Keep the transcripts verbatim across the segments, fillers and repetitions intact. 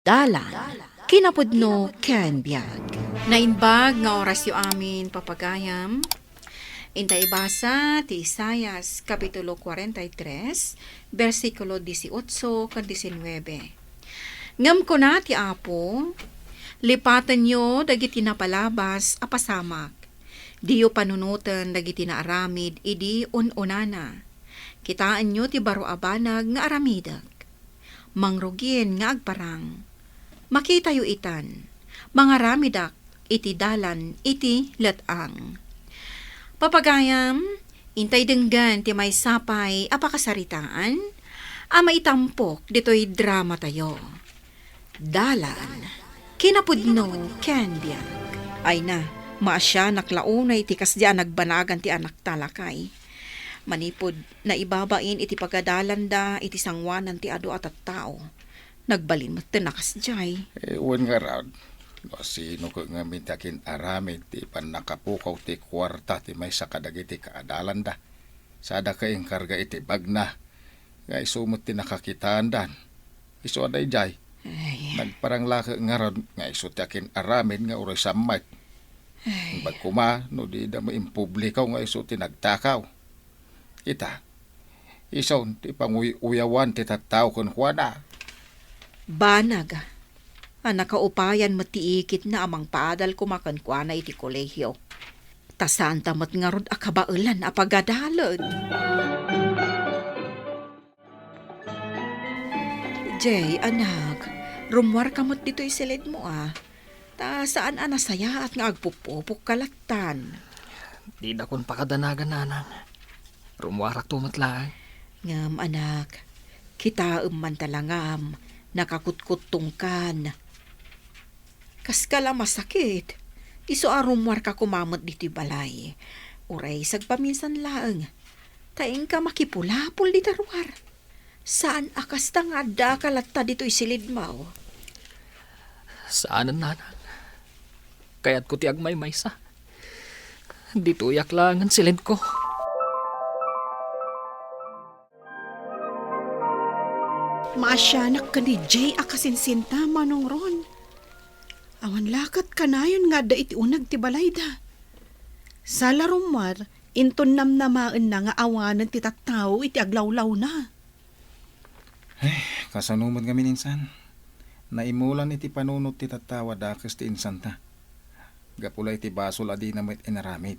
Dalan, kinapudno ken biag. Naimbag nga orasyo amin, papagayam. Inta ibasa ti Isaias, Kapitulo kuarenta y tres, bersikulo dieciocho ken diecinuebe. Ngem kuna ti Apo, "Lipatenyo dagiti napalabas a pasamak. Diyo panunoten dagiti naaramid idi un-unana. Kitaenyo ti baro a banag nga aramidek. Mangrugin nga agparang. Makitayo itan, mangaramidak iti dalan iti let-ang." Papagayam, intay denggen ti maysa pay a pakasaritaan a maitampok ditoy dramatayo. Dalan, kinapudno ken biag. Ay na, maasianak la unay ti kasdi a nagbanagan ti anakta, lakay. Manipud naibabain iti pagadalanda iti sangoanan ti adu a tattao, nagbalin metten a kasdiay. Eh, wen ngarud, no sino ket ngamin ti akin-aramid ti pannakapukaw ti kuarta ti maysa kadagiti kaadalanda, sada ket inkarga iti bagna, nga isu met ti nakakitaandan. Isu a daydiay. Ay. Nagparang la ket ngarud nga isu ti akin-aramid nga uray sammet. Ay. Imbag koma no dida maimpubliko nga isu ti nagtakaw. Ita, isun ti panguy-uyawan ti tattao kenkuana. Banag a nakaupayan met ti ikitna a mangpaadal koma kenkuana iti kolehio. Ta saanta met ngarud a kabaelan a pagadalen. Jay, anak, rummuarka met ditoy silidmo, a. Ta saan a nasayaat nga agpupupokka lattan. Didakon pakadanagan, nanang. Rummuarakto met laeng. Ngem, anak, kitaem man ta langam, nakakutkuttongkan. Kaska la masakit, isu a rummuarka koma met ditoy balay. Uray sagpaminsan laeng, ta inka makipulapol dita ruar. Saan a kasta nga addaka latta ditoy silidmo? Saanen, nanang. Kayatko ti agmaymaysa. Ditoyak laengen silidko. Maasianak ken ni Jay a kasinsinta, Manong Ron. Awan la ket kanayon nga adda iti uneg ti balayda. Sa la rummuar, inton namnamaenna nga awanen ti tattao iti aglawlawna. Ay, kasano met ngamin, insan? Naimulan iti panunot ti tattao a dakes ti insanta. Gapu la iti basol a dina met inaramid.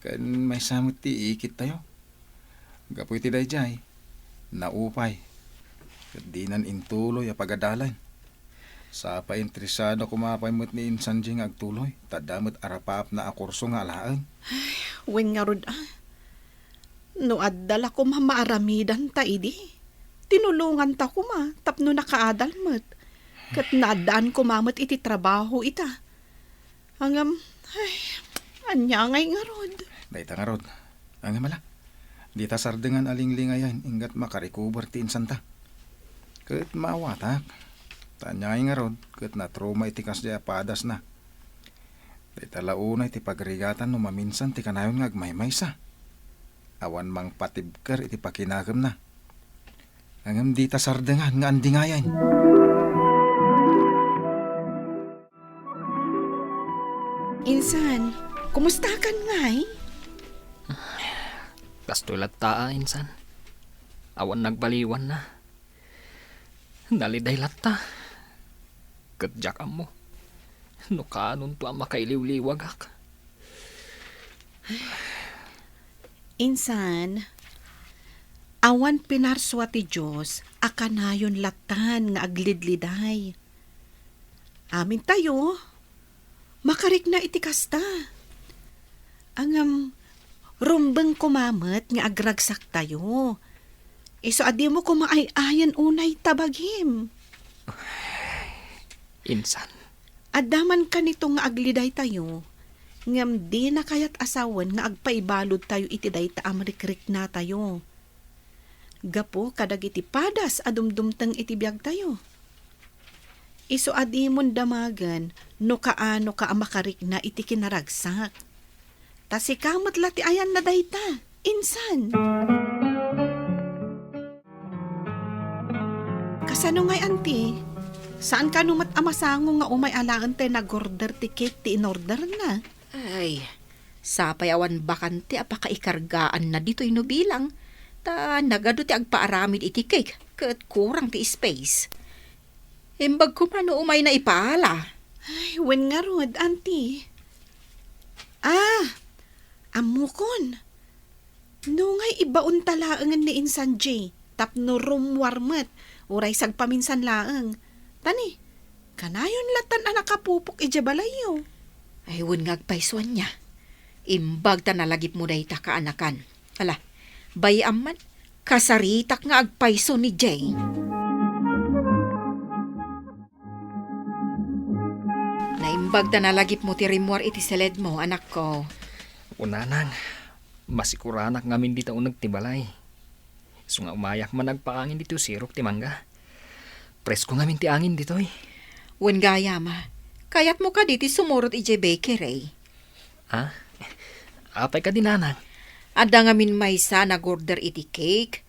Ken maysa met ti ikittayo. Gapu iti daydiay, naupay. Ket dinan intuloy a pagadalen. Sapay interesado koma pay met ni Insan Jing nga agtuloy, ta adda met arapaapna a kurso nga alaen. Ay, wen ngarud, a. No adda la koma maaramidanta idi, tinulonganta koma tapno nakaadal met. Ket naaddaan koma met iti trabaho ita. Ngem, ay, ania ngay ngarud? Dayta ngarud. Ngem ala, dita sardengan a linglingayen, inggat makarikuber ti insanta. Ket maawatak. Ta ania ngay ngarud, ket natruma iti kasdiay a padasna. Dayta la unay ti pagrigatan no maminsan ti kanayon nga agmaymaysa. Awan mangpatibker iti pakinakemna. Ngem dita sardengan nga andingayen. Insan, kumustakan ngay? Kastoy latta, insan. Awan nagbaliwanna. Naliday latta. Ket diak ammo no kaanonto a makailiwliwagak. Insan, awan pinarsua ti Dios a kanayon lattan nga aglidliday. Amintayo, makarikna iti kasta. Ngem, rumbeng koma met nga agragsaktayo. Isu a dimo koma ay-ayen unay ta bagim. Insan. Adda man kanito nga aglidaytayo, ngem dina kayat a sawen nga agpaibaludtayo iti dayta a marikriknatayo. Gapu kadagiti padas a dumdumteng iti biagtayo. Isu a dimon damagen no kaanoka a makarikna iti kinaragsak. Ta sika met la ti ayanna dayta, insan. Kasano ngay, anti? Saan kano met a masango nga umay alaen ti nag-order ti cake ti inorderna? Ay, sapay awan bakante a pakaikargaanna ditoy no bilang, ta nagadu ti agpaaramid iti cake ket kurang ti space. Imbag koma no umayna ipaala. Ay, wen ngarud, Auntie. Ah, ammokon. No ngay, ibaonta laengen ni insan Jay, tapno rummuar met, uray sagpaminsan laeng. Tani, kanayon lattan a nakapupok idiay balayyo. Ay, wen nga agpayso ania. Imbag ta nalagipmo dayta kaanakan. Ala, bay-am man, kasaritak nga agpayso ni Jay. Naimbag ta nalagipmo ti rimmuar iti seledmo, anakko. O, nanang, masikuranak ngamin dita uneg ti balay. Isu nga umayak man agpaangin ditoy sirok ti mangga. Presko ngamin ti angin ditoy. Wen gayam, kayatmo kadi ti sumurot idiay bakery? Ha? Apay kadi, nanang? Adda ngamin maysa nag-order iti cake,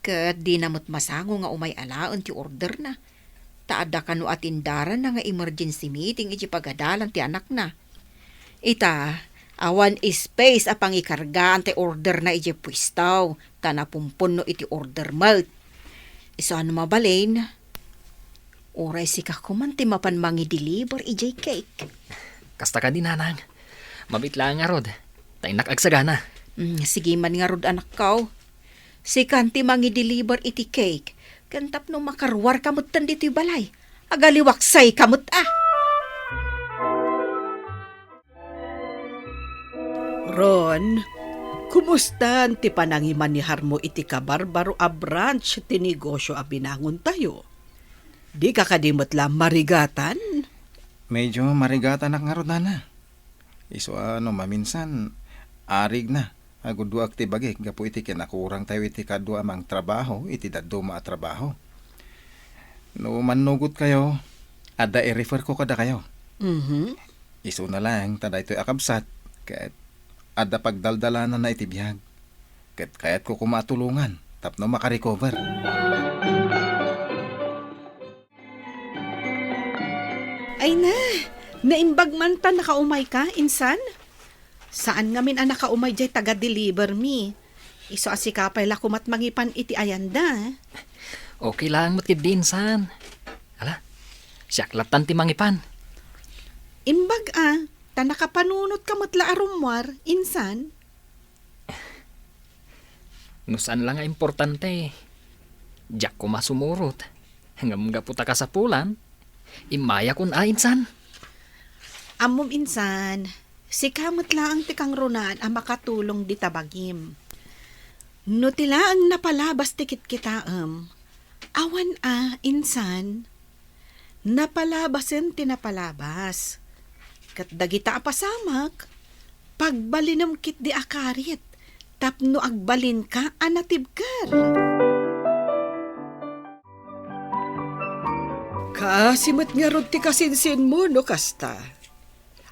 ket dina met masango nga umay alaen ti orderna. Ta adda kano a tindaranna nga emergency meeting iti pagadalan ti anakna. Ita, awan space a pangikargaan ti orderna idiay puestaw, ta napumpunno iti order met. Isu a no mabalin, uray sika koman ti mapan mangi-deliver idiay cake. Kasta kadi, nanang. Mabiit laeng ngarud, ta innak agsagana. Mm, sige man ngarud, anakko. Sikan ti mangi-deliver iti cake, ken tapno makaruarka metten ditoy balay, agaliwaksayka met a. Ron, kumustan ti panangimaneharmo iti kabarbaro a branch ti negosio a binangontayo? Dika kadi met la marigatan? Medyo marigatanak ngarud, nana. Isu a no maminsan, arigna, agudduak ti bagik gapu iti kinakurangtayo iti kadua a mangtrabaho iti dadduma a trabaho. No mannugotkayo, adda i-refer ko kadakayo. Mhm. Isuna laeng ta daytoy a kabsat, ket adda pagdaldalananna iti biag. Ket kayatko koma a tulongan tapno makarecover. Ay na, naimbag man ta nakaumayka, insan? Saan ngamin a nakaumay diay taga-deliver mi. Isu a sika pay la komat mangipan iti ayanda. Okay lang met ketdi, insan. Ala, siak lattan ti mangipan. Imbag a, ta nakapanunotka met la a rummuar, insan. No saan la nga importante, diak koma sumurot. Ngem gapu ta kasapulan, immayakon a, insan. Ammom, insan, sika met laeng ti kangrunaan a makatulong dita bagim. No ti laeng napalabas ti kitkitaem, awan a, insan. Napalabasen ti napalabas. Ket dagita a pasamak, pagbalinem ketdi a karit tapno agbalinka a natibker. Kaasi met ngarud ti kasinsinmo no kasta.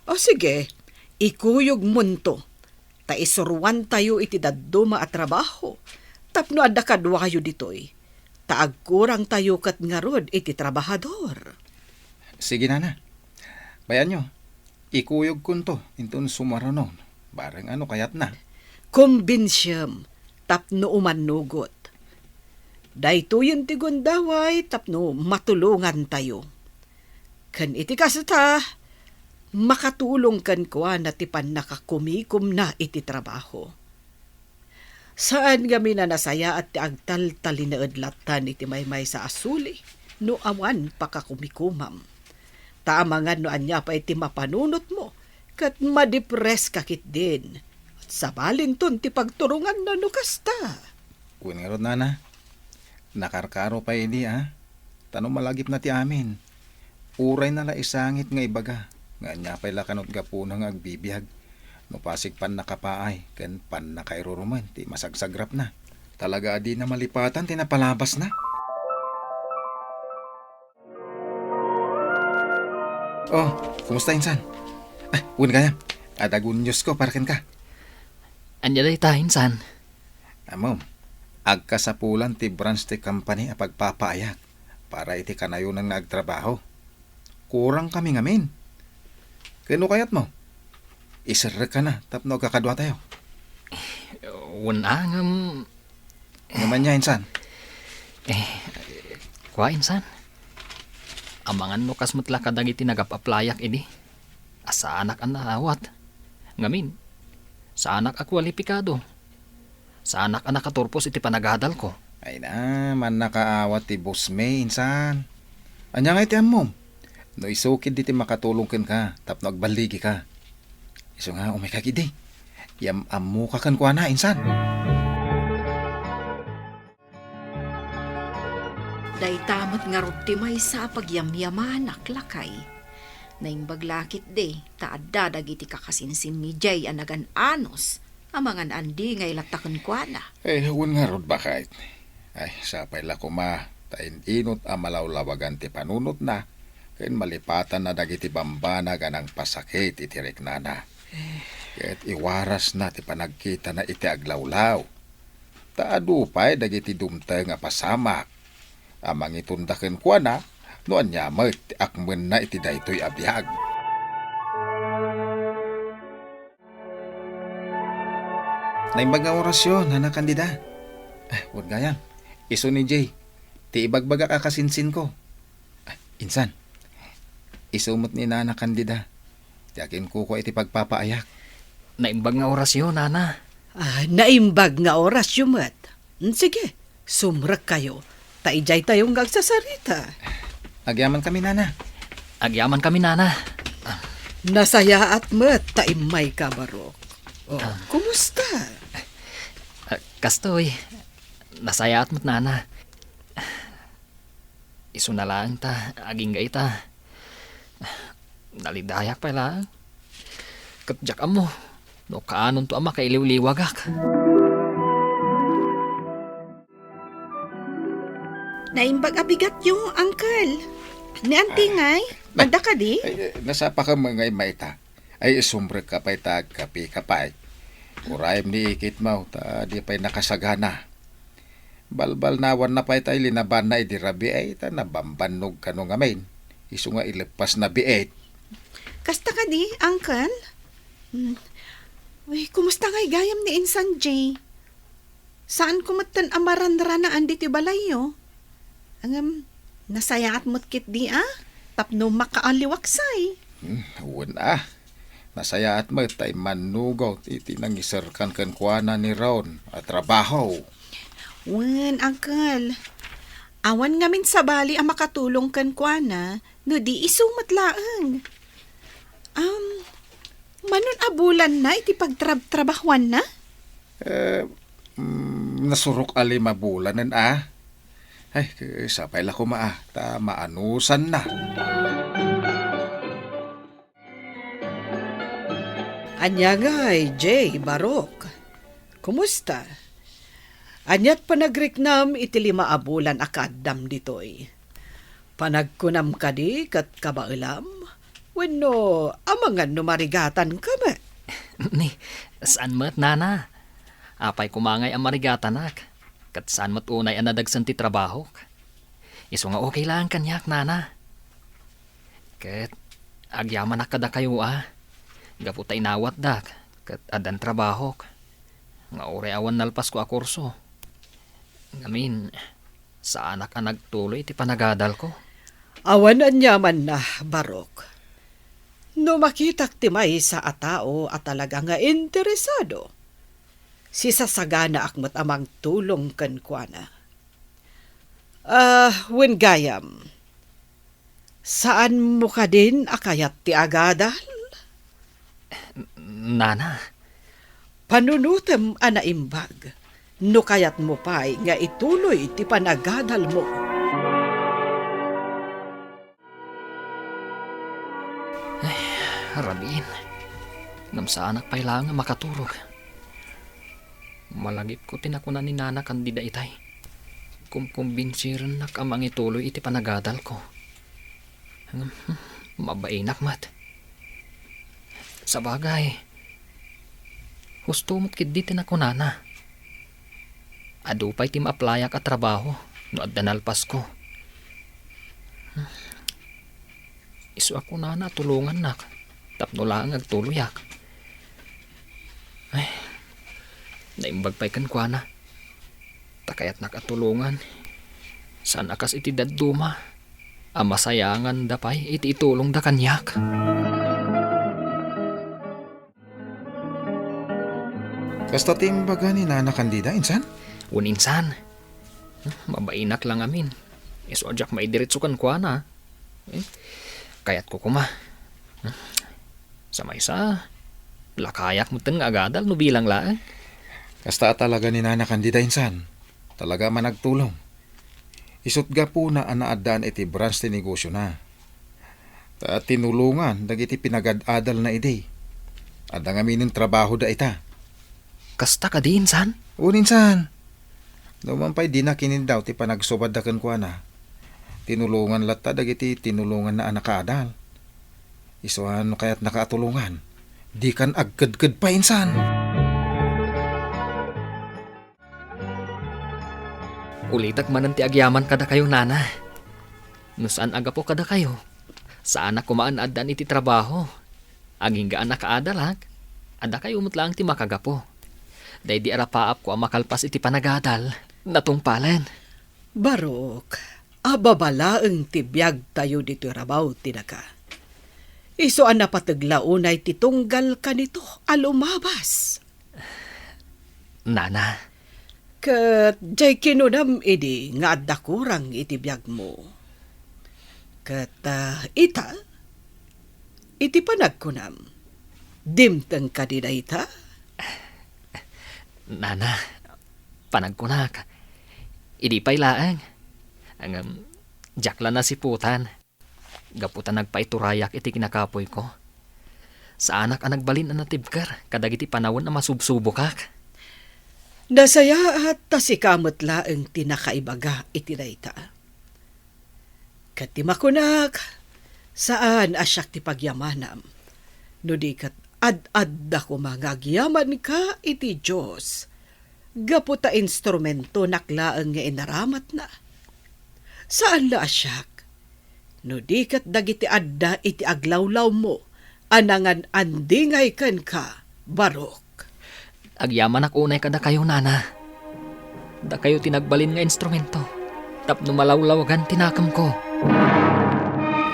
O sige, ikuyogmonto. Ta isuruantayo iti dadduma a trabaho tapno adda kaduayo ditoy, ta agkurangtayo ket ngarud iti trabahador. Sige, nana. Bayanyo, ikuyogkonto inton sumarunon, bareng ano kayatna. Kumbinsiem tapno umannugot. Daytoyen ti gundaway tapno matulongantayo. Ken iti kasta, makatulong kenkuana ti pannakakumikomna iti trabaho. Saan ngamin a nasayaat ti agtaltalinaed lattan iti maymaysa a suli no awan pakakumikomam. Ta amangan no ania pay ti mapanunotmo ket madepreska ketdin. Sabalinton ti pagturonganna no kasta. Wen ngarud, nana, nakarkaro pay idi a, ta no malagipna ti amin, urayna la isangit nga ibaga nga ania pay la kanut gapuna nga agbibiag no pasig pannakapaay ken pannakairurumen ti masagsagrapna. Talaga a dina malipatan ti napalabasna. Oh, kumusta, insan? Ah, wen gayam, adda good news ko para kenka. Ania dayta, insan? Ammom, agkasapulan ti branch ti company a pagpapaayag. para iti kanayonan nga agtrabaho. Kurangkami ngamin. Ken no kayatmo, iserrekkana tapno agkakaduatayo. Wen a, ngem Ngem ania, insan? Eh, kua, insan. Amangan no kas met la kadagiti nagap-aplayak idi. A, saanak a naawat. Ngamin, saanak a kualipikado. Saanak a nakaturpos iti panagadalko. Ay na, mannakaawat ti bossmi, insan. Ania nga iti ammom? No isu ketdi ti makatulong kenka tapno agballigika. Isu nga, umayka ketdi. Yam-ammoka kenkuana, insan. Dayta met ngarud ti maysa a pagyamyamanak, lakay. Naimbag la ketdi ta adda dagiti kakasinsin ni Jay a nagan-anos a mangan-andingay latta kenkuana. Eh, wen ngarud, baket. Ay, sapay la koma ta in-inot a malawlawagan ti panunotna ken malipatanna dagiti bambanag a nangpasakit iti riknana. Ket iwarasna ti panagkitana iti aglawlaw. Ta adu pay dagiti dumteng a pasamak a mangitunda kenkuana no ania met ti akmenna iti daytoy a biag. Naimbag nga orasyo, Nana Candida. Ah, wen gayam, isu ni Jay ti ibagbagak a kasinsinko. Ah, insan, isu met ni Nana Candida ti aginkukua iti pagpapaayak. Naimbag nga orasyo, Nana. Ah, naimbag nga orasyo met. Mm, sige, sumrekkayo, ta idiaytayo nga agsasarita. Agyamankami, Nana. Agyamankami, Nana. Nasayaat met ta immayka, Barok. Oh, Ah. kumusta? Ah, kastoy, nasayaat met, Nana. Isuna laeng ta agingga ita. Nalidayak pay laeng. Ket diak ammo no kaanonto a makailiwliwagak. Naimbag a bigatyo, Uncle. Ni Auntie Ah, ngay, ay, adda kadi? Ay, eh, nasapakam ngay mayta. Ay, isumrekka pay ta agkapika pay. Urayem ni ikitmo, ta di pay nakasagana. Balbalnawanna pay tay linabanna idi rabii, ta nabambannog kano ngamin. Isu nga ileppasna biit. Kasta kadi, Uncle? Hmm. Uy, kumusta ngay gayam ni Insan Jay? Saanko metten a maranranaan ditoy balayyo. Ngem, nasayaat met ketdi a tapno makaaliwaksay. Hmm, wen a. Nasayaat met ta immannugot iti nangiserkan kenkuana ni Ron a trabaho. Wen, Uncle. Awan ngamin sabali a makatulong kenkuana no di isu met laeng. Um, manon a bulanna iti pagtrabtrabahuanna? Eh, mm, nasurok a lima bulanen a. Ay, sapay la koma a, ta maanusanna. Ania ngay, Jay, Barok? Kumusta? Aniat panagriknam iti lima a bulan a kaaddam ditoy? Panagkunam kadi ket kabaelam? Wenno amangan no marigatanka met? Ni, saan met, Nana. Apay koma ngay a marigatanak, ket saan met unay a nadagsen ti trabahok. Isu nga okay laeng kaniak, Nana. Ket agyamanak kadakayo a, gapu ta inawatdak ket addan trabahok, nga uray awan nalpasko a kurso. Ngamin, saanak a nagtuloy iti panagadalko. Awan aniamanna, Barok. No makitak ti maysa a tao a talaga nga interesado, sisasaganaak met a mangtulong kenkuana. Ah, wen gayam, saanmo kadin a kayat ti agadal? Nana. Panunotem a naimbag no kayatmo pay nga ituloy ti panagadalmo. Ay, rabiin. Ngem saanak pay laeng a makaturog. Malagipko ti nakuna ni Nana Candida itay. Kumkumbinsirennak a mangituloy iti panagadalko. Ngem, hmm, mabainak met. Sabagay, husto met ketdi ti nakunana. Adu pay ti maaplayak a trabaho no adda nalpasko. Isu a kunana a tulongannak tapno laeng agtuloyak. Ay, naimbag pay kenkuana. Ta kayatnak a tulongan. Saan a kas iti dadduma a masayanganda pay iti itulongda kaniak. Kasta ti imbaga ni Nana Candida, insan? Wen, insan. Mabainak la ngamin. Isu a diak maidiretso kenkuana. Eh, kayatko koma. Sa maysa, lakayak metten nga agadal no bilang laeng. Kasta a talaga ni Nana Candida, insan. Talaga a managtulong. Isut' gapuna a naaddaan iti branch ti negosiona. Ta tinulongan dagiti pinagad-adalna idi. Adda ngaminen trabahoda ita. Kasta kadi, insan? Wen, insan. Numan pay dina kiniddaw ti panagsubadda kenkuana, tinulongan latta dagiti tinulonganna a nakaadal. Isu a no kayatnaka a tulongan, dikan agkedked pay, insan. Ulitek manen ti agyaman kadakayo, Nana. No saan a gapu kadakayo, saanak koma a naaddaan iti trabaho. Agingga a nakaadalak, a dakayo met laeng ti makagapu. Daydi a rapaapko a makalpas iti panagadal, natungpalen. Barok, ababa laeng ti biagtayo ditoy rabaw ti daga. Isu a napateg la unay ti tunggal kanito a lumabas. Nana. Ket diay kinunam idi nga adda kurang iti biagmo. Ket, ah, ita, iti panagkunam, dimteng kadi dayta? Nana, panagkunak, idi pay laeng. Ngem, diak la nasiputan. Gapu ta nagpaiturayak iti kinakapuyko. Saanak a nagbalin a natibker kadagiti panawen a masubsubokak. Nasayaat ta sika met laeng ti nakaibaga iti dayta. Ket ti makunak, saan a siak ti pagyamanam, no di ket ad-adda koma nga agyamanka iti Dios, gapu ta instrumentonak laeng nga inaramatna. Saan la a siak, no di ket dagiti adda iti aglawlawmo a nangan-andingay kenka, Barok. Agyamanak unay kadakayo, Nana. Dakayo ti nagbalin nga instrumento tapno malawlawagan ti nakemko.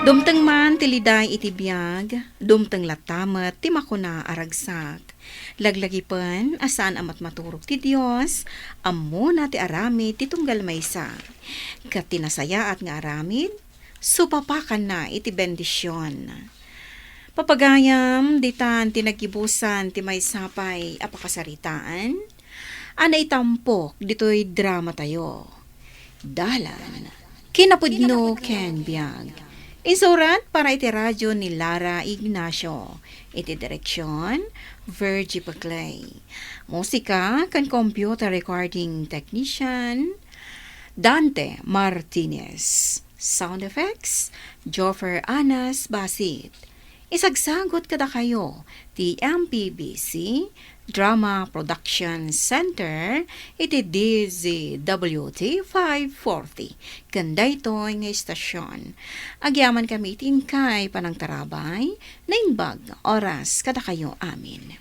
Dumteng man ti liday iti biag, dumteng latta met ti makuna a ragsak. Laglagipen a saan a matmaturog ti Dios, ammona ti aramid ti tunggal maysa. Ket ti nasayaat nga aramid, supapakanna iti bendision. Papagayam, ditan ti naggibusan ti maysa pay a pakasaritaan a naitampok ditoy dramatayo. Dalan, kinapudno ken biag. Insurat para iti radyo ni Lara Ignacio. Iti direksion, Virgie Paclay. Musika ken computer recording technician, Dante Martinez. Sound effects, Joffer Anas Basit. Isagsagot kadakayo ti M P B C Drama Production Center iti D Z W T five forty ken daytoy nga istasyon. Agyaman kami iti inkay panangtarabay, naimbag nga oras kadakayo amin.